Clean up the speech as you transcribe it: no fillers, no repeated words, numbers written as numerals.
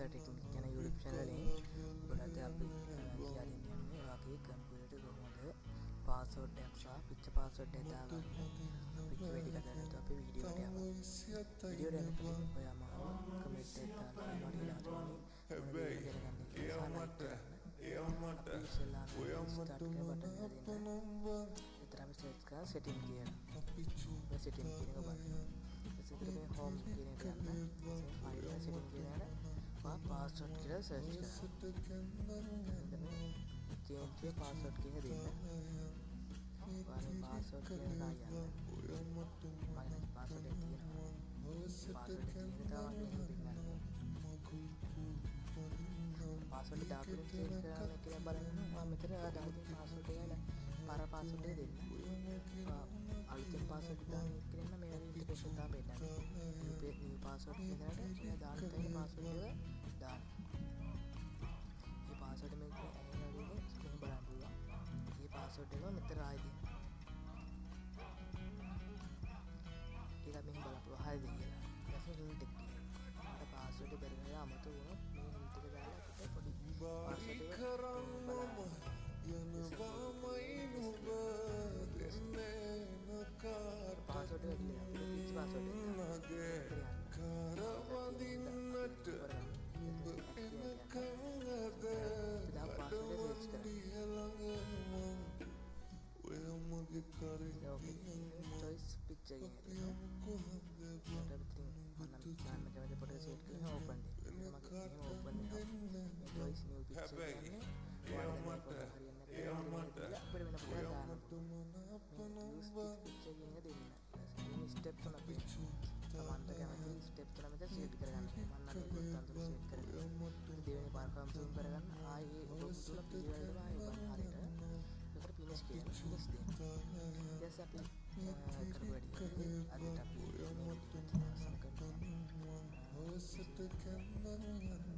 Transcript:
Technique යන YouTube channel එකෙන් ඔබට අද අපි කියලා දෙන්න යන්නේ ඔයාගේ කම්පියුටර් කොහොමද පාස්වර්ඩ් එකක් සහ පික්චර් පාස්වර්ඩ් එකක් දාගන්න. අපි වැඩි කතා නැතුව අපි වීඩියෝ එකට යමු. වීඩියෝ එකට යන කලින් ඔයා මාව කමෙන්ට් එකක් දාන්න තියෙනවා ඊළඟට මොන හැබැයි වීඩියෝ දැනගන්න එයා කියලා සහ ලයික් මට කරන්න. එයා මට අපි ඉස්සෙල්ලාම ඔයා මට ස්ටාර්ට් කරලා බටන් එක මනාප දෙන්න. නම් බං එතන අපි සර්ච් කරා සෙටින් කියලා. අපි මේ සෙටින් කියන එක බලන්න. ඊට පස්සේ මේ හෝම් කියන එක යන්න. ඊට ෆයිල් එක සෙටින් කියන එකට ඔයා පාස්වර්ඩ් කියලා සර්ච් කරන්න. එතන මේ චේන්ජ් your password කියන එක දෙන්න. ඔයා මේ පාස්වර්ඩ් කියන එක ආයි යන්න. ඔයා මට මගේ නම් පාස්වර්ඩ් එක තියෙනවා. පාස්වර්ඩ් එක තියෙන තමයි මම පෙන්නන්නේ. පාස්වර්ඩ් දාපු එක චේන්ජ් කරන්න කියලා බලන්න. ඔයා මෙතන ඔයා දාලා තියෙන පාස්වර්ඩ් එක පර පාස්වර්ඩ් එක දෙන්න. ඔයා අලුතෙන් පාස්වර්ඩ් දාන එක කියලා මේ වගේ ඉන්ටර්ෆේස් එක තමයි පෙන්නන්නේ. නිව් පාස්වර්ඩ් කියන තැනට ඔයා දාන තැන පාස්වර්ඩ් එක දාන්න. මේ පාස්වර්ඩ් මේක ඇහෙන වගේ මෙහෙම බලන්න පුළුවන්. මේ පාස්වර්ඩ් එක මෙතන ආයෙ දෙන්න. ඒක මෙහෙම බලන්න පුළුවන් හරිද කියලා. ඊට පස්සේ හින්ට් එක කියනවා. මට පාස්වර්ඩ් එක බැරි වෙලා අමතක වුණොත් මේ හින්ට් එක දාලා අපිට පොඩි බාරි පාස්වර්ඩ් එක කරන් බලන්න. මම යනවාමයි නුඹ දෙන්නේ නකාට පාස්වර්ඩ් එක දීලා අපිට පිච් පාස්වර්ඩ් එක දාන්න. මගේ මෙතන යන්න. කර වඳින්නට නුඹ එනකන් අද අපි දාපු පාස්වර්ඩ් එක සර්ච් කරන්න. කඩවන්ඩිය ළඟ මං ඔය මගේ කරේ ඕකේ චොයිස් පික්චර් කියන එක දෙන්න. කොහොමද ඊට ඉතින් මම නම් දාන්න කැමති පොඩ සෙට් කරලා ඕපන් දෙන්න. මගේ මෙහෙම ඕපන් වෙනවා. මේ චොයිස් නිව් පික්චර් හැබැයි කියන්නේ එයා ඔයාලට මේ මට ෆොටෝ හරියන්නේ නැත්නම් එයා මෙතන මට දීලා අපිට වෙන ෆොටෝ එකක් ඔයා දාන්න මට පුළුවන්. මනාප මේ නම් යූස් බං දිස් පික්චර් කියන එක දෙන්න. ඊට පස්සේ ස්ටෙප් තුනක් තියෙනවා. තමන්ට කැමති ස්ටෙප් තුන මෙතන සෙට් කරගන්න. මම නම් මේ ගොත්තන් තුන සෙට් කරගෙන දෙවෙනි පාර කන්ෆර්ම් කරගන්න. ආයේ ඒ ඔබ තුන පිළිවෙලටම ආයේ ඔබ හරියට ඒකට ෆිනිෂ් කියන ෆිනිෂ් දෙන්න. ඊට පස්සේ අපි කරපු වැඩේ අදට අපි මේ වීඩියෝ එක අවසන් කරනවා. හවසට කැන්නම් යන්න.